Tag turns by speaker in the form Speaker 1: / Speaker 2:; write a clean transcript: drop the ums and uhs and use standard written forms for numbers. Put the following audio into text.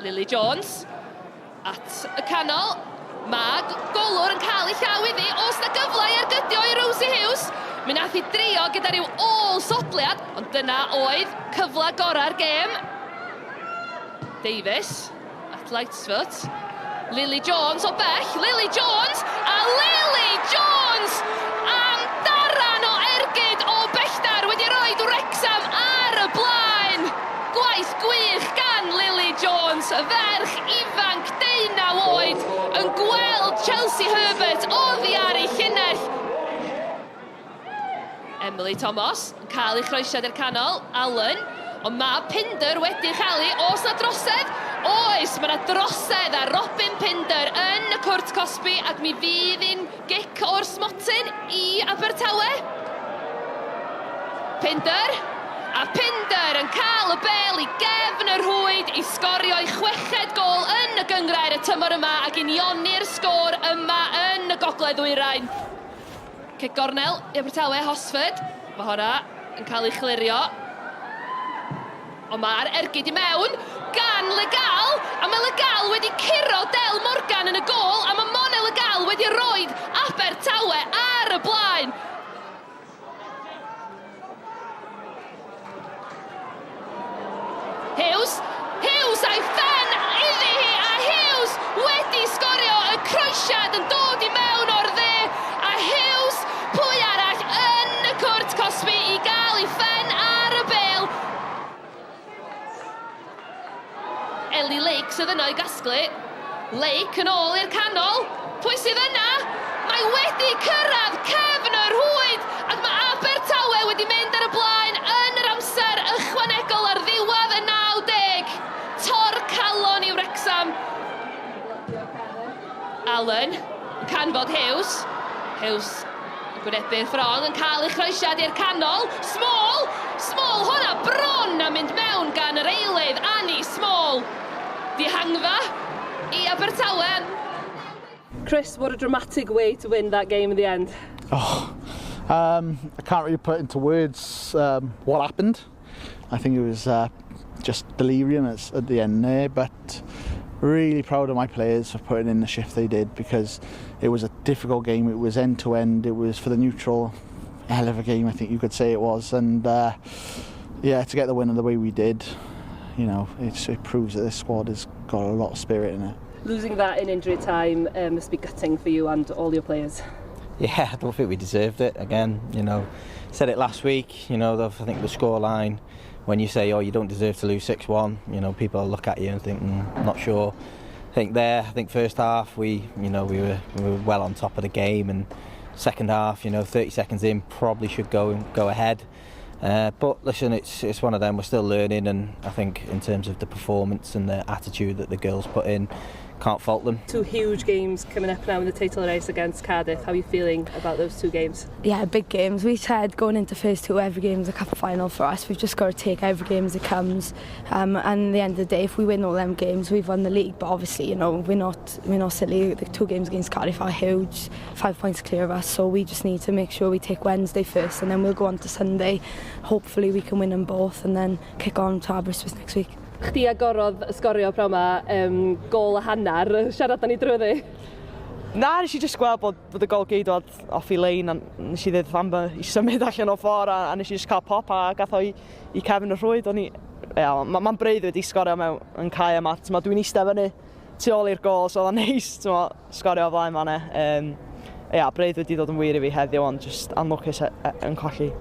Speaker 1: Lily Jones at y canol. Mae golwr yn cael ei llaw iddi. Oes na gyfle i ergydio i Rosie Hughes? Mi nath hi drio gyda rhyw ôl sodliad, ond dyna oedd cyfle gorau'r gêm. Davies at Lightfoot. Lily Jones o bell. Lily Jones! A Lily Jones! Am daran o ergyd o bellter wedi rhoi Wrecsam ar y blaen! Gwaith gwych gan Lily Jones, y ferch ifanc deunaw oed, yn gweld Chelsea Herbert oddi ar ei llinell. Emily Thomas yn cael ei chroesiad i'r canol, Allen, ond mae Pinder wedi chael ei, oes na drosedd? Oes, mae na drosedd ar Robin Pinder yn y cwrt cosbi ac mi fydd hi'n gic o'r smotyn i Abertawe. Pinder, a Pinder yn cael y bel i gefn y rhwyd i sgorio'i chweched gôl yn y gynghrair y tymor yma ac unioni'r sgôr yma yn y Gogledd Ddwyrain. Cic gornel i Abertawe, Hosford. Mae hwnna yn cael ei chlirio. Ond mae'r ergyd i mewn gan Legal, a mae Legal wedi curo Del Morgan yn y gôl, a mae Mona Legal wedi rhoi Abertawe ar y blaen. Hughes, Hughes a'i phen iddi hi, a Hughes wedi sgorio y croesiad yn dod i mewn o'r dde, a Hughes, pwy arall yn y cwrt cosbi i gael ei phen ar y bêl. Ellie Lake sydd yno i gasglu. Lake yn ôl i'r canol. Pwy sydd yna? Mae wedi cyrraedd cefn y rhwyd ac mae Abertawe wedi mynd ar y blaen yn yr amser ychwanegol ar ddiwedd y 90. Tor calon i Wrecsam. Allen yn canfod Hughes. Hughes yn gwynebu'r ffrong yn cael ei chroesiad i'r canol. Small! Small hwnna bron a mynd mewn gan yr eilydd Annie Small. Dihangfa i Abertawe.
Speaker 2: Chris, what a dramatic way to win that game in the end.
Speaker 3: Oh, I can't really put into words what happened. I think it was just delirium at, at the end there, but really proud of my players for putting in the shift they did because it was a difficult game. It was end to end. It was for the neutral, hell of a game, I think you could say it was. And yeah, to get the win in the way we did, you know, it, it proves that this squad has got a lot of spirit in it.
Speaker 2: Losing that in injury time must be gutting for you and all your players.
Speaker 4: Yeah, I don't think we deserved it. Again, you know, said it last week, you know, I think the scoreline, when you say, oh, you don't deserve to lose 6-1, you know, people look at you and think, not sure. I think there, I think first half, we, you know, we were, we were well on top of the game, and second half, you know, 30 seconds in, probably should go go ahead. But listen, it's it's one of them. We're still learning, and I think in terms of the performance and the attitude that the girls put in, can't fault them.
Speaker 2: Two huge games coming up now in the title race against Cardiff. How are you feeling about those two games?
Speaker 5: Yeah, big games. We said going into first two, every game is a cup final for us. We've just got to take every game as it comes. And at the end of the day, if we win all them games, we've won the league. But obviously, you know, we're not we're not silly. The two games against Cardiff are huge, five points clear of us. So we just need to make sure we take Wednesday first, and then we'll go on to Sunday. Hopefully, we can win them both, and then kick on to Aberystwyth next week.
Speaker 2: Chdi agorodd y sgorio pro yma, gôl a hanner, siarad â ni drwyddi.
Speaker 6: Na, nes i just gweld bod, bod y gol geidwad off i lein a nes i ddweud Amber i symud allan o'r ffordd a, a nes i just cael pop a gath o i, i cefn y rhwyd. O'n i, ia, mae'n ma breuddwyd i sgorio mewn yn cae yma. T'mo, dwi'n eistedd fyny tu ôl i'r gôl, so oedd o'n neis t'mo, sgorio o flaen fan'na. Um, ia, breuddwyd i ddod yn wir i fi heddiw, ond just anlwcus yn colli.